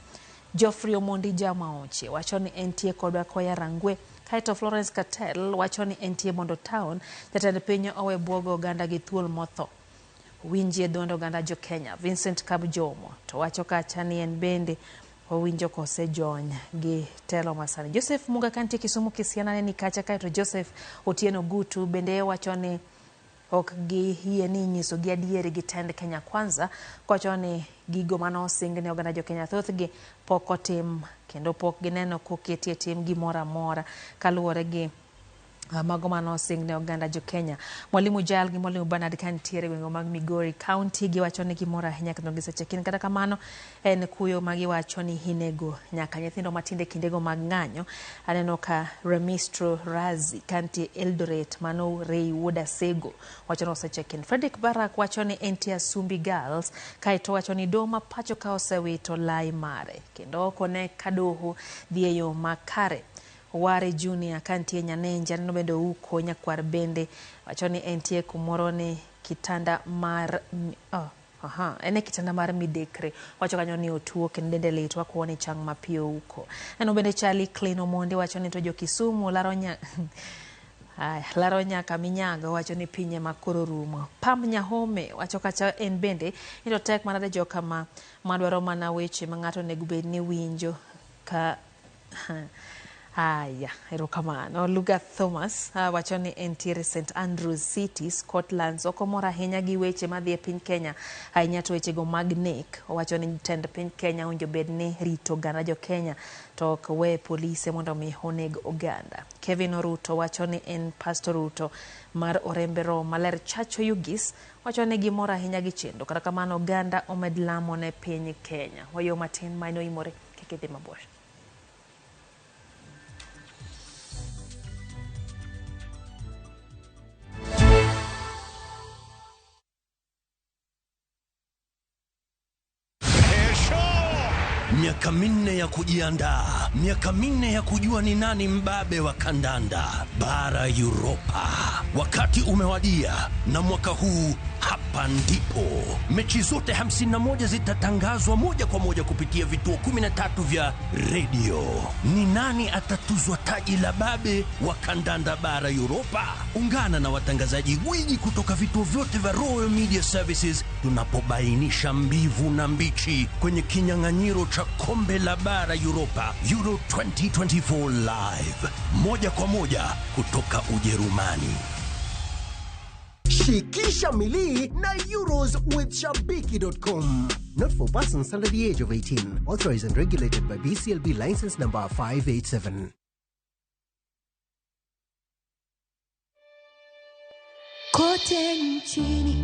Geoffrey Omondi Jamaoche wacho ni entie kodwa koya Rangwe. Kaeto Florence Catel wacho ni entie Bondo Town, jatend piny owe buogo oganda gi thuol motho. Winjie duond oganda jo Kenya. Vincent Kabjomo to wacho kacha ni en bende owinjo kosejony gi telo masani. Joseph Muga kantie Kisumu Kisiana ne ni kacha. Kaeto Joseph Otieno Gutu bende wacho ni ok giyie ni inyiso gi adieri gi tend Kenya Kwanza, kowacho ni gigo mane osing ne oganda jo Kenya thothgi pok otim kendo pok gineno koketi e tim gimoro amora kaluwore gi mago mane osing ne oganda jo Kenya. Mwalimu Jal gi Mwalimu Bernard ka nitiere gwenge mag Migori County giwacho ni gimor ahinya kendo gisecheck in. Kata kamano en kuyo ma giwacho ni inego nyaka nyithindo matindo e kindego mag ng'anyo. Aneno ka Remistro Razi kantie Eldoret, mano Ray Wuod Asego wacho ni osecheck in. Frederick Barak wacho ni entie Asumbi Girls, kaeto wacho ni doho ma pacho ka osewito lai mare kendo ok one ka doho dhi e yo makare. Ware Junior kantie Nyanenja, aneno bende Ouko Nyakwar bende wacho ni entie kumoro ni kitanda mar oh, en e kitanda mar midekre. Wacho kanyo ni otuo kendo dende lit, wakuo ni chang mapiyo Ouko. Neno bende Charlie Clean Omondi wacho ni to jo Kisumu laro nya Aya, laro nyaka minyaga wacho ni pinye ma koro rumo. Pam Nyahome wacho kacha en bende ni to tek manade joka ma madwaro mana weche ma ng'ato onego bed ni winjo ka Aya, erokamano. Luga Thomas wacho ni entiere St Andrews City, Scotland. Ok omor ahinya gi weche madhi e piny Kenya, ahinya to wechego mag nek. Owacho ni tend piny Kenya owinjo bed ni rito oganda jo Kenya to ok we polise mondo mi oneg oganda. Kevin Oruto wacho ni en Pastor Ruto mar Orembe Roho Maler Church Oyugis wacho ni gimor ahinya gi chenro. Kata kamano oganda omed lamo ne piny Kenya. Wayo matin ma inoimore kik idhi mabor. Miaka 4 ya kujiandaa, miaka 4 ya kujua ni nani mbabe wa kandanda bara Europa. Wakati umewadia, na mwaka huu hapa ndipo mechi zote 51 zitatangazwa moja kwa moja kupitia vituo 13 vya redio. Ni nani atatuzwa taji la babe wa kandanda bara Europa? Ungana na watangazaji gwiji kutoka vituo vyote vya Royal Media Services tunapobainisha mbivu na mbichi kwenye kinyang'anyiro cha kombe la bara Europa Euro 2024 live moja kwa moja kutoka Ujerumani. Shikisha milii na Euros with Shabiki.com. Not for persons under the age of 18. Authorized and regulated by BCLB license number 587. Kote nchini,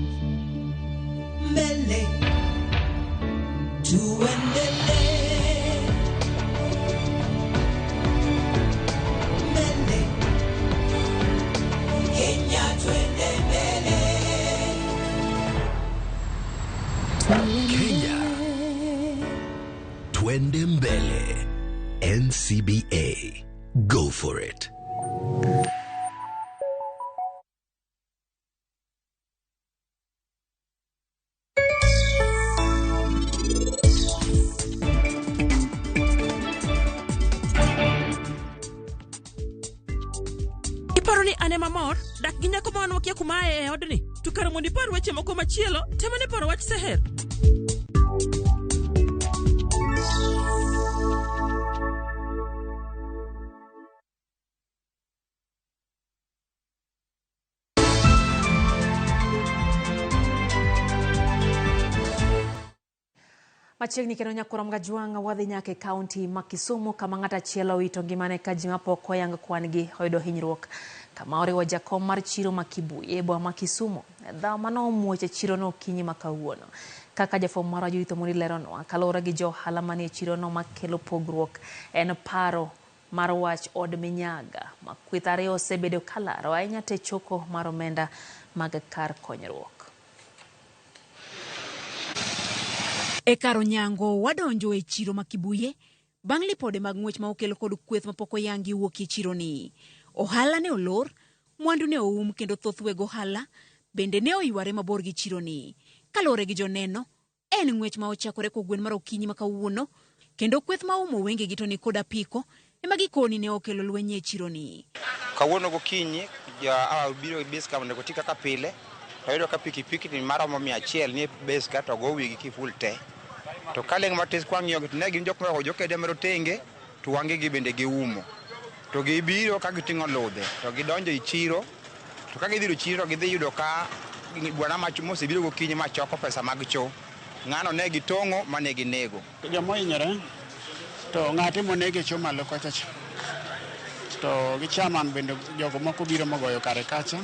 mbele tuendelee, mbele Kenya twende mbele. Kenya Twende Mbele. NCBA. Go for it. Iparo ni an ema mor dak gi nyako ma wan wakia kuma aye e odni? To kar mondo ipar weche moko machielo, tem ane paro wach Seher. Machiegni kendo nyakwar Mgajwang' wadhi nyaka e kaunti ma Kisumu kama ng'at achiel owito ngimane ka ji mapok oyang kwan-gi oyudo hinyruok kama oriwo jakom mar chiro ma Kibuye e boma ma Kisumu. Dhawo mano omuoch e chirono okinyi ma kawuono. Kaka jafwambo marwa Judith Omondi leronwa, kaluwore gi jo ohala manie chirono makelo pogruok en paro mar wach od minyaga ma kweth ariyo osebedo kalaro ahinya te choko mar omenda mag kar konyruok. E kar onyango wadonjo e chiro ma Kibuye bang' lipode mag ng'wech ma okel kod kweth mapok oyangi wuok e chironi. Ohala ne olor, mwandu ne oum kendo thoth weg ohala bende ne oyware mabor gi chironi. Kaluwore gi joneno, en ng'wech ma ochakore kogwen mar okinyi ma kawuono kendo kweth ma oumo wengegi to ni kod apiko ema gikoni ne okelo lweny e chironi. Kawuono gokinyi ja biro e base ka mondo oti kaka pile to ayudo ka pikipiki ni maromo 100 nie base ka to go wigi kiful te. To kaling' matis kwang'iyo to ne gin jok morwako jokede marotenge to wangegi bende giumo. To gibiro ka giting'o ludhe to gidonjo e chiro to ka gidhi e chiro gidhi yudo ka bwana mosebiro gokinyi machoko pesa mag cho. Ng'ano ne gitong'o mane ginego. Joma ohinyore to ng'ate monege cho malo kocha cha. To gi chairman bende jogo moko biro mogoyo kare kacha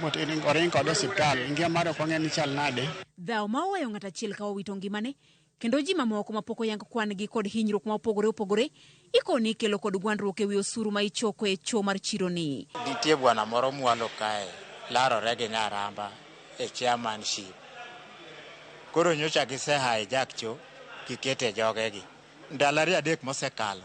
oring kode osiptal. Ngima mare ok wang'e ni chal nade. Dhawo ma oweyo ng'at achiel ka owito ngimane kendo ji mamoko mapok oyang kwan gi kod hinyruok ma opogore opogore ikoni ikelo kod gwandruok ewi osuru ma ichoko e cho mar chironi. Nitie bwana moro mwalo kae larore gi Nyaramba e chairmanship. Koro nyocha gise hijack cho gikete jogegi. Ndalo ariyo adek mosekalo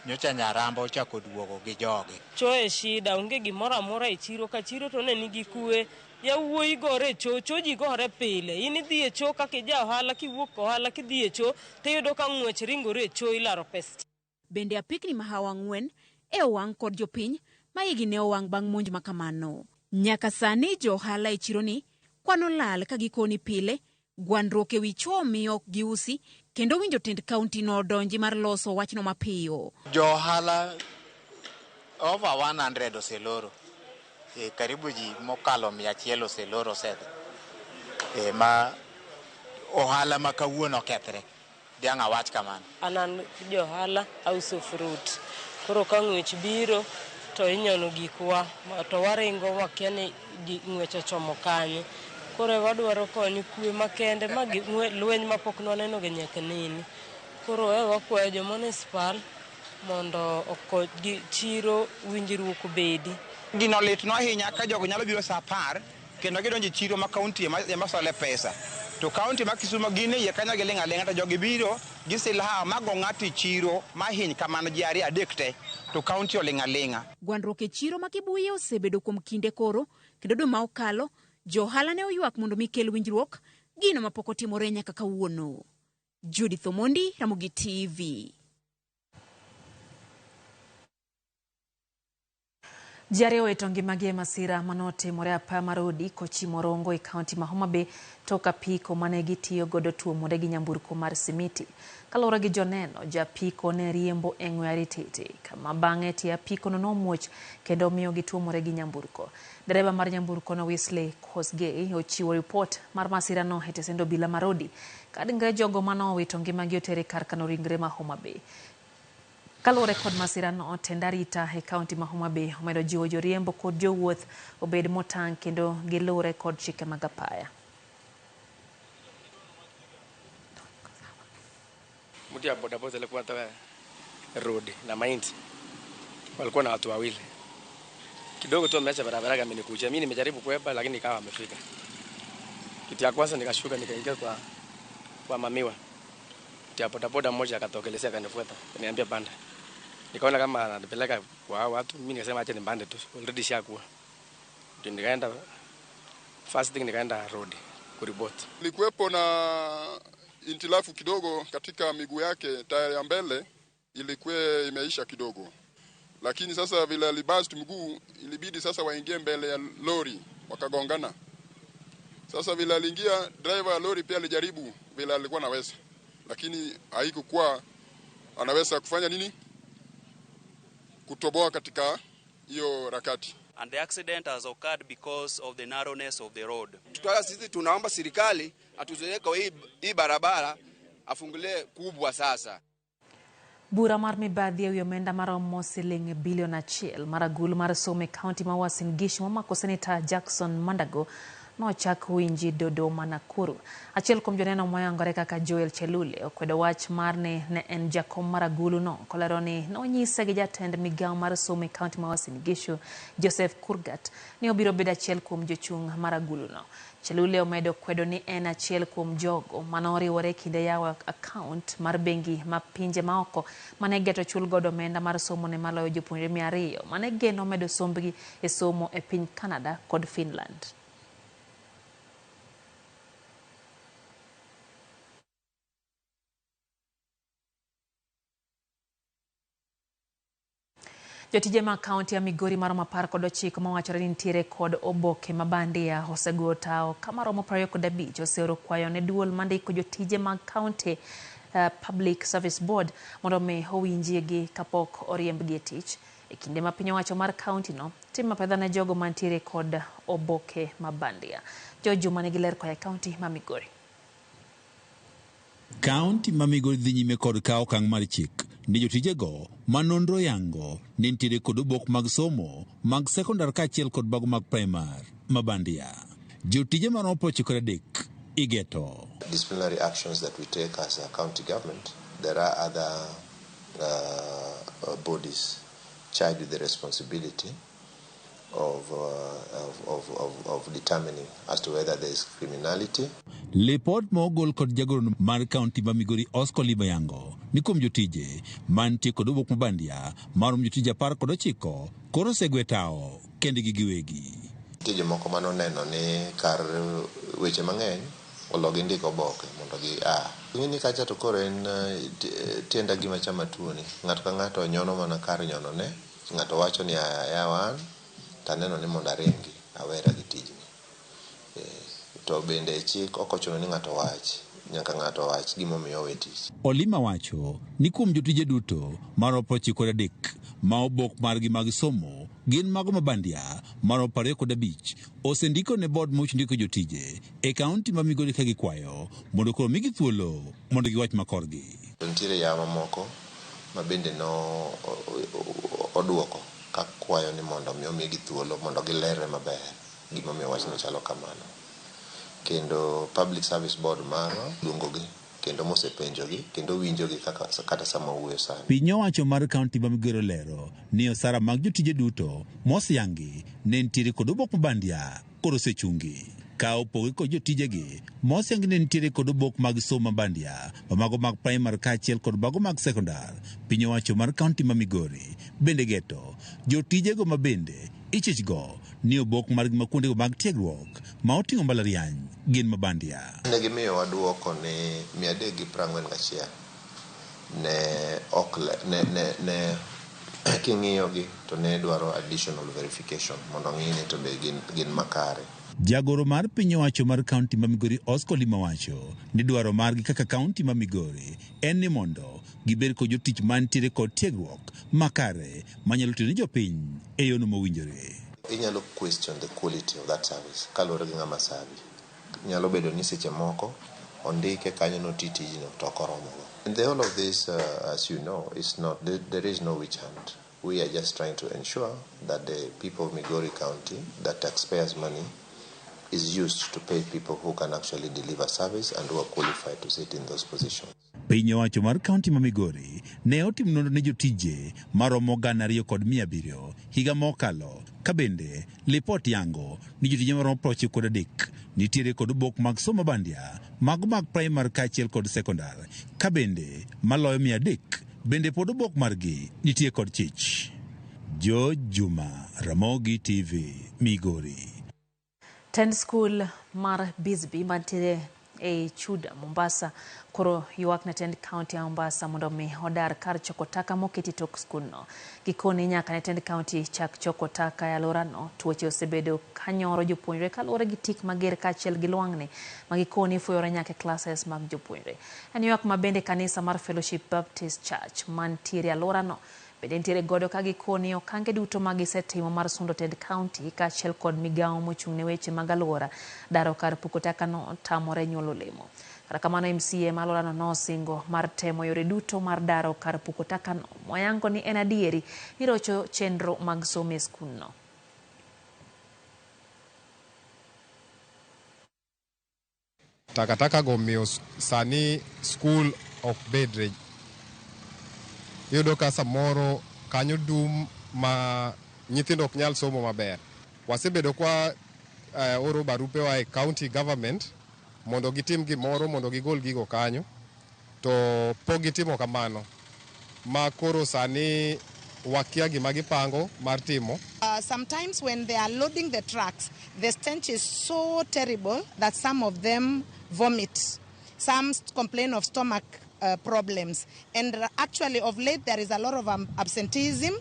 nyocha Nyaramba ochako duogo gi joge. Cho e shida, onge gimoro amora e chiro ka chiro to ne nigi kwe. Yawuoyi gore e cho, cho ji gore pile. In idhi e cho kaka ija ohala, kiwuok ohala kidhi e cho, tiyudo ka ng'wech ringore e cho ilaro pes. Bende apikni mahawa ang'wen e owang' kod jopiny ma igi ne owang' bang' monj ma kamano. Nyaka sani jo ohala e chironi kwano lal ka gikoni pile, gwandruok ewi cho miyo ok giusi kendo winjo tend kaunti no odonji mar loso wachno mapiyo. Jo ohala over 100 oseloro. Karibu ji mokalo 100 oseloro osedhi. Ma ohala ma kawuono okethre. Diang' awach kamano. An an jo ohala auso fruit. Koro ka ng'wech biro to inyono gikwa to waringo wakia ni ng'wech ochomo kanye. Koro wadwaro kony kwe makende ma lweny mapok nwaneno ga nyaka nene. Koro wakwayo jo municipal mondo okony chiro winjruok obedi. Gino litnwa ahinya ka jogo nyalo biro saa 10 kendo gidonjo e chiro ma kaunti ema sole pesa. To kaunti ma Kisumu gin e iye kanyo giling' aling'a to jogi biro gi silaha ma go ng'ato e chiro ma hiny kamano ji ariyo adek te to kaunti oling' aling'a. Gwandruok e chiro ma Kibuye osebedo kuom kinde koro kendo dwe ma okalo jo ohala ne oywak mondo mi kel winjruok, gino mapok otimore nyaka kawuono. Judith Omondi, Ramogi TV. Ji ariyo owito ngimagi e masira manotimore apaya mar Odi kochimo Rongo e kaunti ma Homa Bay tok apiko mane gitiyo godo tuomore gi nyamburko mar simiti. Kaluwore gi joneno, japiko ne riembo e ng'we arititi kama bang'e tie apiko no nomuoch kendo miyo gituomore gi nyamburko. Dereba mar nyamburko no Wesley Kosgei ochiwo ripot mar masira no e tesend obila mar Odi. Ka ringre jogo mane owito ngimagi oter e kar kano ringre ma Homa Bay. Kaluwore kod masirano, tend arita e kaunti ma Homa Bay omedo jiwo joriembo kod jowuoth obed motang' kendo giluwre kod chike mag apaya. Mtu ya bodaboda alikuwa anatoka road na mahindi, walikuwa na watu wawili. Kidogo tu ameacha barabara amenikuja. Mimi nimejaribu kuepa lakini ikawa amefika. Kitu ya kwanza nikashuka nikaingia kwa mamiwa. Mtu ya bodaboda mmoja akatokelezea akanifuata, akaniambia panda. Nikaona kama ananipeleka kwa hao watu, mimi nikasema acha nipande tu, already shakuwa. Ndio nikaenda first thing nikaenda road kuripoti. Ilikuwepo na intilafu kidogo katika miguu yake, tayari ya mbele ilikuwa imeisha kidogo. Lakini sasa vile alibust mguu, ilibidi sasa waingie mbele ya lori, wakagongana. Sasa vile aliingia, driver ya lori pia alijaribu vile alikuwa anaweza. Lakini haikuwa anaweza kufanya nini? Kutoboa katika hiyo rakati. And the accident has occurred because of the narrowness of the road. Tukawa sisi tunaomba serikali atuzoee kwa hii barabara afungulie kubwa sasa. Bura mar mibadhi ewi omenda maromo siling bilion 1 mar agulu mar somo e kaunti ma Uasin Gishu momako Seneta Jackson Mandago nochak winji Dodoma Nakuru. Achiel kuom joneno moyangore kaka Joel Chelule okwedo wach mar ni ne en jakom mar agulu no kolero ni nonyise gi jatend migawo mar somo e kaunti ma Uasin Gishu Joseph Kurgat ni obiro bedo achiel kuom jochung' mar agulu no. Chelule omedo kwedo ni en achiel kuom jogo manoriwore kinde yawo akaont mar bengi ma pinje maoko mane geto chul godo omenda mar somo ne maloyo jopuonjre 200 mane geno medo sombgi e somo e piny Canada kod Finland. Jotije mag kaunti ya Migori maromo 19 mawachore ni nitiere kod oboke mabandia osegoyo tao kama romo 25 oseoro kwayo ne duol mandiko jotije mag kaunti Public Service Board mondo mi owinjiegi kapok oriembgi e tich. E kinde ma piny owacho mar kaunti no timo apedha ne jogo mantiere kod oboke mabandia. George Juma nigi ler koa e kaunti ma Migori. Kaunti ma Migori dhi nyime kod kawo okang' mar chik ni jotijego ma nonro yango ni nitiere kod obok mag somo mag sekondar kaachiel kod mago mag primar mabandia. Jotije maromo 93 igeto. Disciplinary actions that we take as a county government, there are other bodies charged with the responsibility of determining as to whether there is criminality. Lipot ma ogol kod jagoro mar kaunti ma Migori Oscar Limayango ni kuom jotije mantie kod obok mabandia maromo jotije 19 koro osegwe tao kendgi giwegi. Nitie jomoko manoneno ni kar weche mang'eny ologi ndiko oboke mondo gi a. Ing'e kacha to koro en tienda gima chama tuoni. Ng'ato ka ng'ato nyono mana kar nyonone. Ng'ato wacho ni yawa an taneno ni mondo aringi awera gi tijni. To bende chik ok ochuno ni ng'ato wach, nyaka ng'ato wach gimomiyo owe tich. Olima wacho ni kuom jotije duto maromo 93 ma obok margi mag somo gin mago mabandia maromo 25 osendiko ne board moch ndiko jotije e kaunti ma Migori ka gikwayo mondo koro migi thuolo mondo giwach makorgi. To nitiere yawa mamoko ma bende no oduoko ka kwayo ni mondo mi omigi thuolo mondo gilerre maber gimomiyo wachno chalo kamano. Kendo Public Service Board marwa luongogi kendo mosepenjogi kendo winjogi kaka kata sama wuoyo sani. Piny owacho mar kaunti ma Migori olero ni osara mag jotije duto moseyangi ne nitiere kod obok mabandia koro osechungi. Ka opogi kod jotijegi moseyangi ne nitiere kod obok mag somo mabandia mago mag primar kaachiel kod mago mag sekondar. Piny owacho mar kaunti ma Migori bende geto jotijego ma bende ichichgo ni obok margi ma kuondego mag tiegruok ma oting'o mbalariany gin mabandia. Ne gimiyowa duoko ni 341 ne ok ne king'iyogi to ne dwaro additional verification mondo ng'i ni to be gin makare. Jagoro mar piny owacho mar kaunti ma Migori Oscar Lima wacho ni dwaro margi kaka kaunti ma Migori en ni mondo gibed kod jotich mantiere kod tiegruok makare manyalo tiyo ne jopiny e yono mowinjore. Inyalo question the quality of that service kaluwore gi ng'ama serve. Nyalo bedo ni seche moko ondike kanyo noti tijno to ok oromogo. And the whole of this, as you know, is not, there is no witch hunt. We are just trying to ensure that the people of Migori County, that taxpayers' money, is used to pay people who can actually deliver service and who are qualified to sit in those positions. Piny owacho mar kaunti ma Migori ne otimo nonro ne jotije maromo 2,700 higa mokalo ka bende lipot yango ni jotije maromo 93 nitiere kod obok mag somo bandia mago mag primar kaachiel kod sekondar ka bende maloyo 300 bende pod obok margi nitie kod chich. George Juma, Ramogi TV, Migori. Tend skul mar Bisbee mantiere e Chuda, Mombasa, koro ywak ne tend kaunti ya Mombasa mondo mi odar kar choko taka moketi tok skulno. Gikone nyaka ne tend kaunti chak choko taka e alworano, tuoche osebedo kanyoro jopuonjre kaluwore gi tik mager kaachiel gi lwang'ni ma gikone fuyore nyaka e klases mag jopuonjre. En ywak ma bende kanisa mar Fellowship Baptist Church mantiere e alworano bende nitiere godo ka gikoni okange duto ma gisetimo mar sundo tend kaunti kaachiel kod migawo mochung' ne weche mag alwora daro kar puko takano tamore nyuolo olemo. Kata kamano MCA ma alworano nosingo mar temo yore duto mar daro kar puko takano moyango ni en adieri ni rocho chenro mag somo e skundno. Takataka go miyo sani skul ok bedre. Iyudo ka samoro kanyo dum ma nyithindo ok nyal somo maber. Wasebedo kwa oro barupewa e county government mondo gitim gimoro mondo gigol gigo kanyo, to pok gitimo kamano. Ma koro sani wakia gima gipango mar timo. Sometimes when they are loading the trucks, the stench is so terrible that some of them vomit. Some complain of stomach problems. And actually of late there is a lot of absenteeism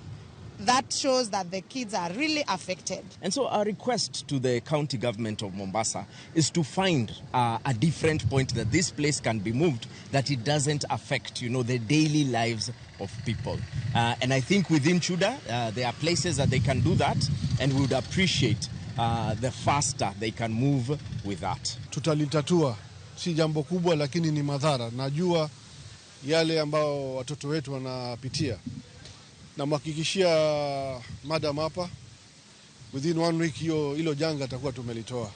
that shows that the kids are really affected. And so our request to the county government of Mombasa is to find a different point that this place can be moved, that it doesn't affect, you know, the daily lives of people. And I think within Chuda, there are places that they can do that, and we would appreciate the faster they can move with that. Tutalitatua, si jambo kubwa lakini ni madhara. Najua yale ambao watoto wetu wanapitia. Namhakikishia madam hapa, within 1 week hiyo hilo janga atakuwa tumelitoa.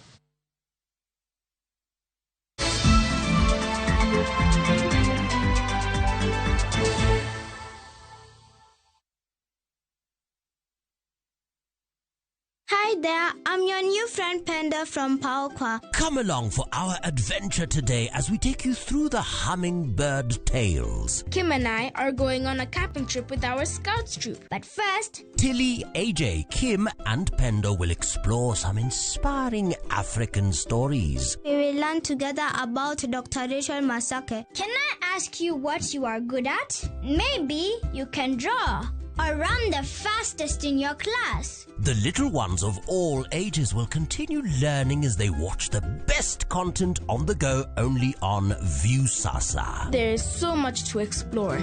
Hi there, I'm your new friend Penda from Paokwa. Come along for our adventure today as we take you through the hummingbird tales. Kim and I are going on a camping trip with our scouts troop. But first, Tilly, AJ, Kim and Pendo will explore some inspiring African stories. We will learn together about Dr. Rachel Masake. Can I ask you what you are good at? Maybe you can draw or run the fastest in your class. The little ones of all ages will continue learning as they watch the best content on the go only on Viusasa. There is so much to explore.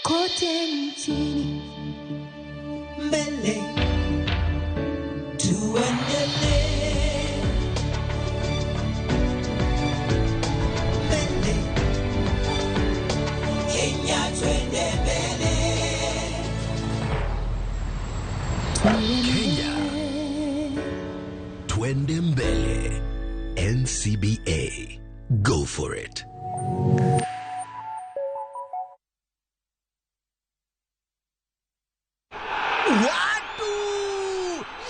Kote nchini, mbele, tuendelee. Kenya, Twende Mbele. NCBA. Go for it. Watu!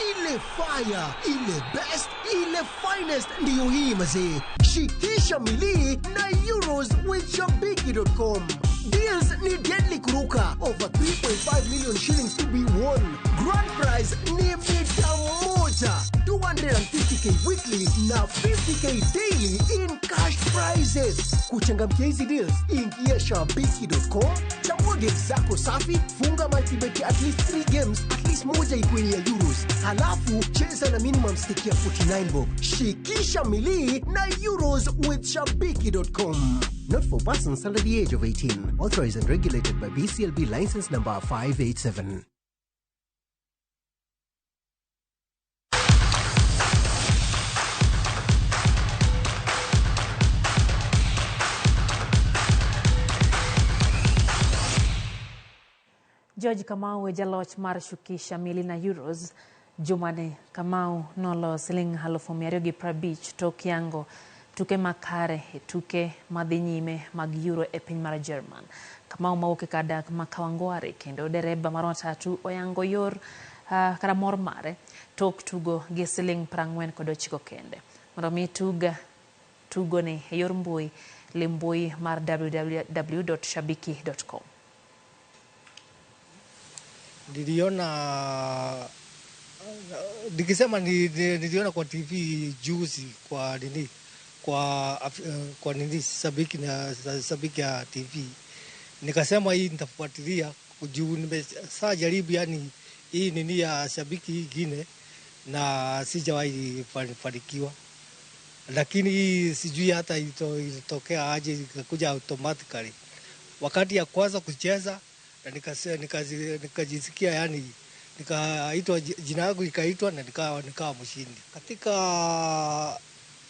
Ile fire, ile best, ile finest ndiyo hii mazee. Shikisha milii na Euros with Shabiki.com. Deals ni deadly kuruka. Over 3.5 million shillings to be won. Grand prize ni mita moja. 250k weekly na 50k daily in cash prizes. Kuchangamkia hizi deals, ingia Shabiki.com, chagua games zako safi, funga multibet at least 3 games, at least moja ikuwe ya Euros. Halafu cheza na minimum stake ya 49 bob. Shikisha milii na Euros with Shabiki.com. Not for persons under the age of 18. Authorized and regulated by BCLB license number 587. George Kamau e jaloch mar Shukisha Mili na Euros. Jumani Kamau noloyo siling 250,000 tok yango tuke makare e tuke madhi nyime mag Euro e piny mar Jerman. Kamau mawuok e kar dak ma Kawangware kendo dereba mar matatu oyango yor kata mor mare tok tugo gi siling 49 kende. Mondo mi tugoni e yor mbui, lim mbui mar www.shabiki.com. Niliona nikisema niliona kwa TV juzi kwa nini kwa nini Shabiki na Shabiki ya TV, nikasema hii nitafuatilia juu nimesha jaribu yani hii nini ya Shabiki ingine na sijawahi fanikiwa, lakini hii sijui hata ilitokea aje ikakuja automatically. Wakati ya kwanza kucheza na nikajisikia yani nikaitwa jina langu ikaitwa na nikawa mshindi. Katika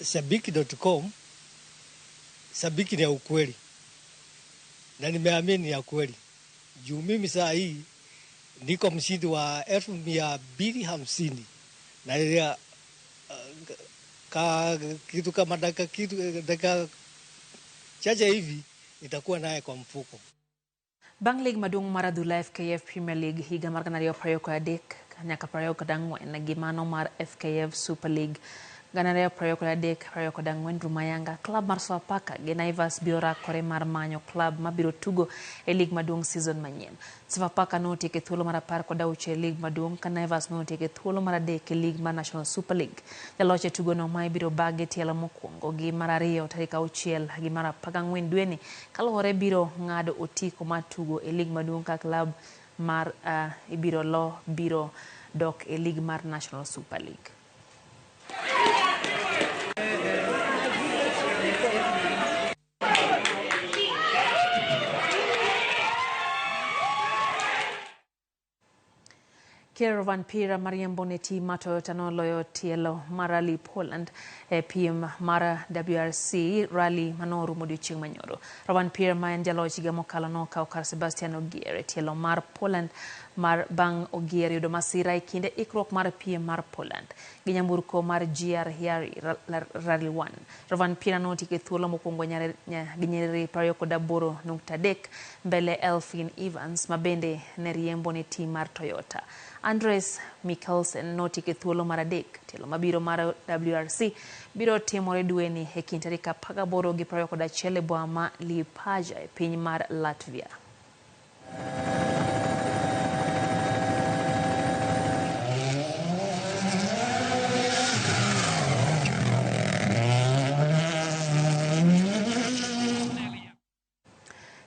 shabiki.com, Shabiki ni ya ukweli na nimeamini ya kweli juu mimi saa hii niko mshindi wa 250,000 na ya, kitu kama dakika chache hivi nitakuwa naye kwa mfuko. Bang' lig maduong' mar adhula FKF Premier League higa mar 2023 nyaka 24 gi mano mar FKF Super League 2023-24 Rumayanga, klab mar Sofapaka gi Naivas biro rakore mar manyo klab mabiro tugo e lig maduong' season manyien. Sofapaka notieko e thuolo mar 16 e lig maduong' ka Naivas notieko e thuolo mar 3 e lig mar National Super League. Jaloch e tugono ma ibiro bag e tielo mokwongo gi mar 2 tarik 6 gi mar 14 dweni kaluwore biro ng'ado otiko mar tugo e lig maduong' ka klab mar ibiro lo biro dok e lig mar National Super League. Kier Van Pira mariembo ne tim mar Toyota noloyo tielo mar Rally Poland e piem mar WRC Rally manorumo odiochieng' manyoro. Rovan Pira ma en jaloch higa mokalo nokawo kar Sebastian Ogier e tielo mar Poland mar bang' Ogier yudo masira e kinde ikruok mar piem mar Poland gi nyamburko mar GR Yaris Rally 1. Rovan Pira notieko e thuolo mokwongo gi nyiriri 28.3 mbele Elfyn Evans ma bende ne riembo ne tim mar Toyota. Andres Mikkelsen notieko e thuolo mar 3. Tielo mabiro mar WRC biro timore dweni e kind tarik 18 gi 21 e boma ma Liepaja e piny mar Latvia.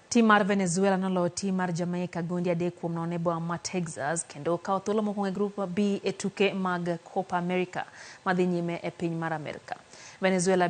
Tim mar Venezuela noloyo tim mar Jamaica gonde 3-0 e boma ma Texas kendo okawo thuolo mokwongo e grup B e tuke mag Copa America madhi nyime e piny mar Amerka. Venezuela